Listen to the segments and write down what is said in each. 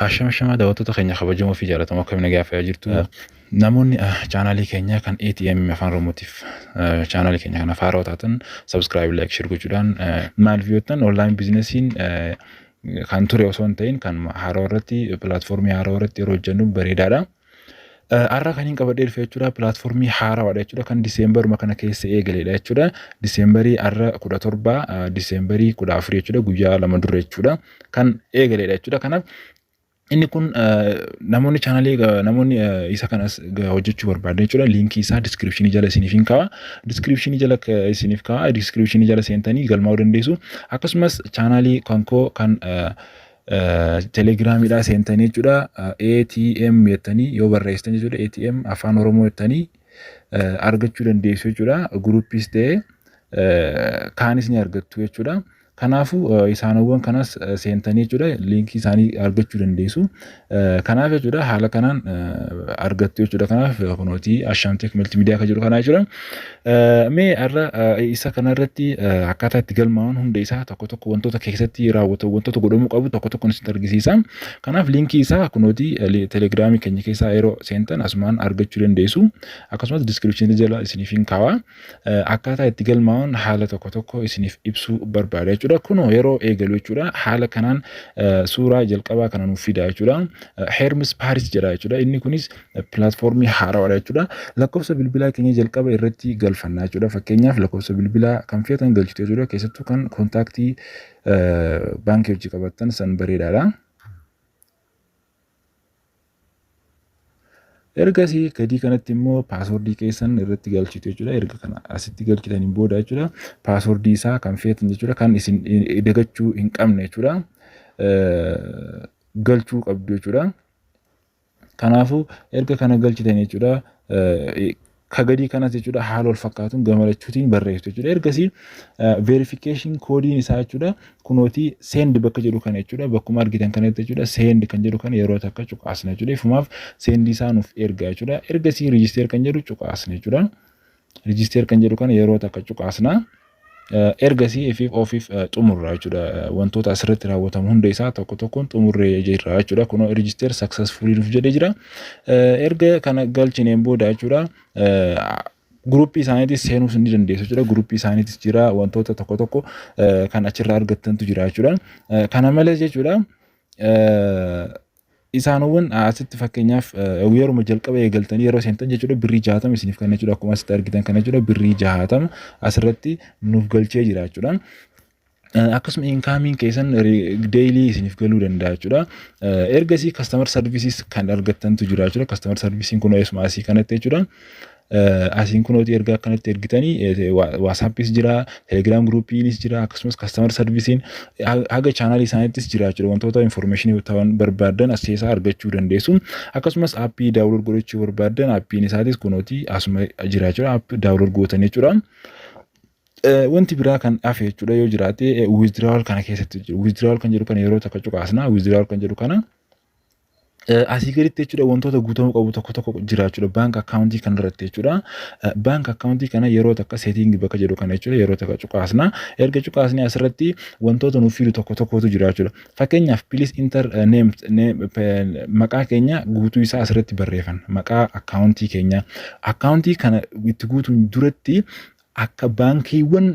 Ashama shama, daawwattoota keenya kabajamoo fi jaallatamoo, akkam nagaa fayyaa jirtu? Namoonni chaanaalii keenya kan ATM Afaan Oromootiif chaanaalii keenya kana haarawaa taatan subscribe, like, share gochuudhaan, maaliif yoo ta'an, online businessiin kan ture osoo hin ta'in kan haarawaa irratti, platformii haarawaa irratti yeroo hojjennu bareedaadha. Har'a kan hin qabadhee dhufe jechuudha, platformii haarawaadha jechuudha, kan Decemberuma kana keessa eegaledha jechuudha. Decemberii har'a 17, Decemberii 14 jechuudha, guyyaa 2 dura jechuudha kan eegaledha jechuudha. Kanaaf inni kun namoonni chaanalii, namoonni isa kanas hojjechuu barbaadan jechuudha, linkii isaa descriptionii jala isiniif hin kaa'a. Descriptionii jala isiniif kaa'a. Descriptionii jala seentanii galmaa'uu dandeessu. Akkasumas chaanalii kan koo kan Telegramiidhaa seentanii jechuudha, ATM jettanii yoo barreessitan jechuudha, ATM Afaan Oromoo jettanii argachuu dandeessu jechuudha. Groupiis ta'ee kaanis ni argattu jechuudha. Kanaafuu isaanowwan kanas seentanii jechuudha, linkii isaanii argachuu dandeessu. Kanaaf jechuudha, haala kanaan argattu jechuudha. Kanaaf kunooti Ashaamteek Multimedia kan jedhu kanaa jechuudha. Mee har'a isa kanarratti akkaataa itti galmaa'an hunda isaa tokko tokko, wantoota keessatti raawwatamu, wantoota godhamuu qabu tokko tokko isinitti argisiisa. Kanaaf linkii isaa kunooti Telegramii keenya keessaa yeroo seentan asumaan argachuu dandeessu. Akkasumas descriptionii jala isiniif hin kaawaa. Akkaataa itti galmaa'an haala tokko tokko isiniif ibsuu barbaada jechuudha. Kunoo yeroo eegalu jechuudha, haala kanaan suuraa jalqabaa kana nuuf fida jechuudha. Hermes Paris jedha jechuudha. Inni kunis platformii haarawaadha jechuudha. Lakkoofsa bilbilaa keenya jalqaba irratti galfanna jechuudha. Fakkeenyaaf lakkoofsa bilbilaa kan feetan galchitu jechuudha. Keessattuu kan contactii baankii hojii qabattan san bareedaadha. Ergasii gadii kanatti immoo passwordii keessan irratti galchitu jechuudha. Erga kana asitti galchitaniin booda jechuudha, passwordii isaa kan feetan jechuudha, kan isin dagachuu hin qabne jechuudha, galchuu qabdu jechuudha. Kanaafuu erga kana galchitan jechuudha, ka gadii kanas jechuudha, haala wal fakkaatuun gama lachuutiin barreessitu jechuudha. Ergasii verification codeiin isaa jechuudha, kunootii send bakka jedhu kana jechuudha, bakkuma argitan kanatti jechuudha, send kan jedhu kana yeroo takka cuqaasna jechuudha. Ifumaaf send isaa nuuf erga jechuudha. Ergasii register kan jedhu cuqaasna jechuudha. Register kan jedhu kana yeroo takka cuqaasna. Ergasii ifiif ofiif xumurra jechuudha. Wantoota asirratti raawwatamu hunda isaa tokko tokkoon xumurree jirra jechuudha. Kunoo register successfully nuuf jedhee jira. Erga kana galchineen booda jechuudha, groupii isaaniitis seenuus ni dandeessu jechuudha. Groupii isaaniitis jira, wantoota tokko tokko kan achirraa argattantu jira jechuudha. Kana malees jechuudha, isaanowwan asitti fakkeenyaaf yeruma jalqaba eegaltanii yeroo seentan jechuudha, birrii 60 isiniif kenna jechuudha. Akkuma asitti argitan kana jechuudha, birrii 60 asirratti nuuf galchee jira jechuudha. Akkasuma incomeiin keessan daily isiniif galuu danda'a jechuudha. Ergasii customer services kan argattantu jira jechuudha. Customer serviceiin kun eessuma asii kanatti jechuudha. Asiin kunooti erga akkanatti ergitanii WhatsAppis jira, Telegram groupiinis jira, akkasumas customer serviceiin haga channelii isaaniittis jira jechuudha. Wantoota informationii ta'an barbaadan as keessaa argachuu dandeessu. Akkasumas appii download godhachuu barbaadan appiin isaatis kunooti asuma jira jechuudha. Appii download gootan jechuudha. Wanti biraa kan hafe jechuudha yoo jiraate, withdrawal kana keessatti jiru. Withdrawal kan jedhu kana yeroo takka cuqaasna. Withdrawal kan jedhu kana asii gaditti jechuudha, wantoota guutamuu qabu tokko tokko jira jechuudha, bank accountii kana irratti jechuudha. Bank accountii kana yeroo takka setting bakka jedhu kana jechuudha, yeroo takka cuqaasna. Erga cuqaasnee asirratti wantoota nuuf fidu tokko tokkotu jira jechuudha. Fakkeenyaaf please enter name, maqaa keenya guutuu isaa asirratti barreeffanna. Maqaa accountii keenya. Accountii kana itti guutuun duratti akka baankiiwwan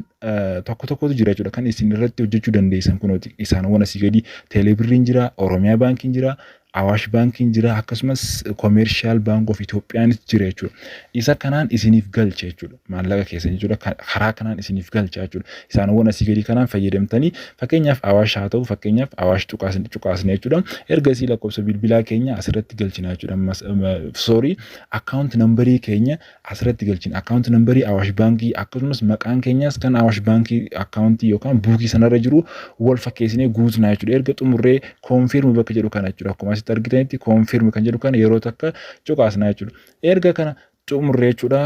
tokko tokkotu jira jechuudha, kan isin irratti hojjechuu dandeessan. Kunooti isaanowwan asii gadi Teelebirriin jira, Oromiyaa Baankiin jira, Awaash Baankiin jira, akkasumas Commercial Bank of Itoophiyaanis jira jechuudha. Isa kanaan isiniif galcha jechuudha. Maallaqa keessan jechuudha, karaa kanaan isiniif galcha jechuudha. Isaanowwan asii gadi kanaan fayyadamtanii, fakkeenyaaf Awaash haa ta'u, fakkeenyaaf Awaash cuqaasne jechuudha. Ergasii lakkoofsa bilbilaa keenya asirratti galchina jechuudha. Sorry, account numberii keenya asirratti galchina. Account numberii Awaash Baankii, akkasumas maqaan keenyas kan Awaash Baankii accountii yookaan bookii sanarra jiru wal fakkeessinee guutnaa jechuudha. Erga xumurree confirm bakka jedhu kana jechuudha. Akkuma asitti argitanitti confirm kan jedhu kana yeroo takka cuqaasnaa jechuudha. Erga kana xumurree jechuudha,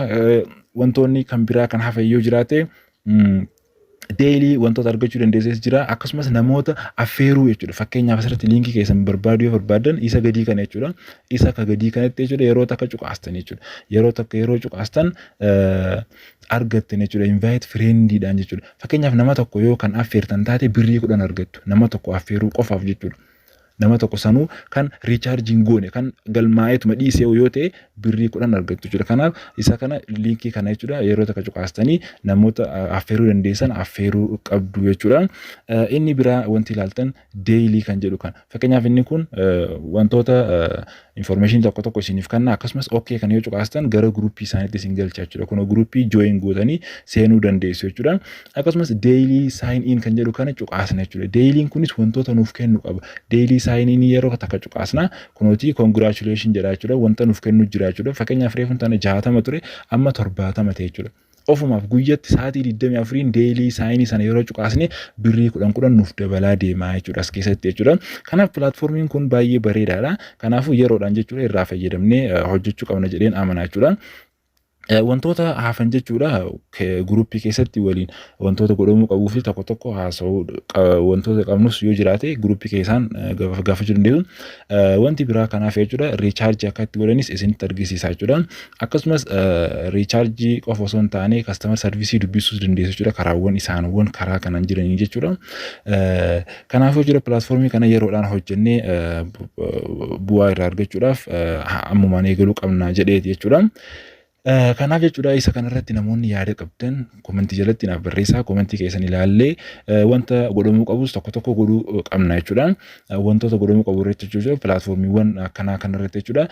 wantoonni kan biraa kan hafan yoo jiraate, daily wantoota argachuu dandeesses jira. Akkasumas namoota affeeruu jechuudha. Fakkeenyaaf asirratti linkii keessan barbaaduu yoo barbaadan, isa gadii kana jechuudha, isa ka gadii kanatti jechuudha, yeroo takka cuqaastan jechuudha. Yeroo takka yeroo cuqaastan argattan jechuudha, invite friendiidhaan jechuudha. Fakkeenyaaf nama tokko yoo kan affeertan taate birrii 10 argattu, nama tokko affeeruu qofaaf jechuudha. Nama tokko sanuu kan recharge hin goone, kan galmaa'eetuma dhiisee yoo ta'e, birrii 10 argattu jechuudha. Kanaaf isa kana, liinkii kana jechuudha, yeroo takka cuqaastanii namoota affeeruu dandeessan affeeruu qabdu jechuudha. Inni biraa wanti ilaaltan daily kan jedhu kana. Fakkeenyaaf inni kun wantoota information tokko tokko isiniif kenna. Akkasumas okay kan yoo cuqaastan gara groupii isaaniitti isin galcha jechuudha. Kun groupii join gootanii seenuu dandeessu jechuudha. Akkasumas daily sign in kan jedhu kana cuqaasna jechuudha. Dailyn kunis wantoota nuuf kennu qaba. Daily sign in yeroo takka cuqaasna, kunooti congratulation jedha jechuudha. Wanta nuuf kennu jira jechuudha. Fakkeenyaaf reefuun tana 60 ture, amma 70 ta'e jechuudha. Ofumaaf guyyatti sa'aatii 24 daily sign sana yeroo cuqaasne birrii 10 10 nuuf dabalaa deemaa jechuudha as keessatti jechuudha. Kanaaf platformiin kun baay'ee bareedaadha. Kanaafuu yeroodhaan jechuudha irraa fayyadamnee hojjechuu qabna jedheen amana jechuudha. Wantoota hafan jechuudha groupii keessatti waliin wantoota godhamuu qabuu fi tokko tokko haasa'uu wantoota qabnus yoo jiraate groupii keessaan gaafachuu dandeessu. Wanti biraa kanaaf jechuudha recharge akka itti godhanis isinitti argisiisa jechuudha. Akkasumas recharge qofa osoo hin taane customer service dubbisuus dandeessu jechuudha, karaawwan isaanwwan karaa kanaan jiranii jechuudha. Kanaafuu jechuudha platformii kana yeroodhaan hojjennee bu'aa irraa argachuudhaaf ammumaan eegaluu qabna jedheeti jechuudha. Kanaaf jechuudha isa kanarratti namoonni yaada qabdan commentii jalatti naaf barreessaa. Commentii keessan ilaallee wanta godhamuu qabus tokko tokko godhuu qabna jechuudha. Wantoota godhamuu qabu irratti jechuudha, platformiiwwan akkanaa kanarratti jechuudha.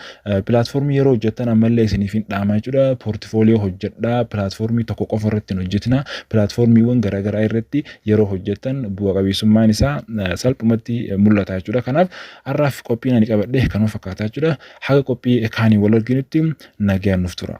Platformii yeroo hojjettan ammallee isiniif hin dhaama jechuudha. Portfolio hojjedhaa, platformii tokko qofa irratti hin hojjetina. Platformiiwwan garaagaraa irratti yeroo hojjettan bu'a qabeessummaan isaa salphumatti mul'ata jechuudha. Kanaaf har'aaf qophiin ani qabadhe kanuma fakkaata jechuudha. Haga qophii kaanii wal arginutti nagaan nuuf tura.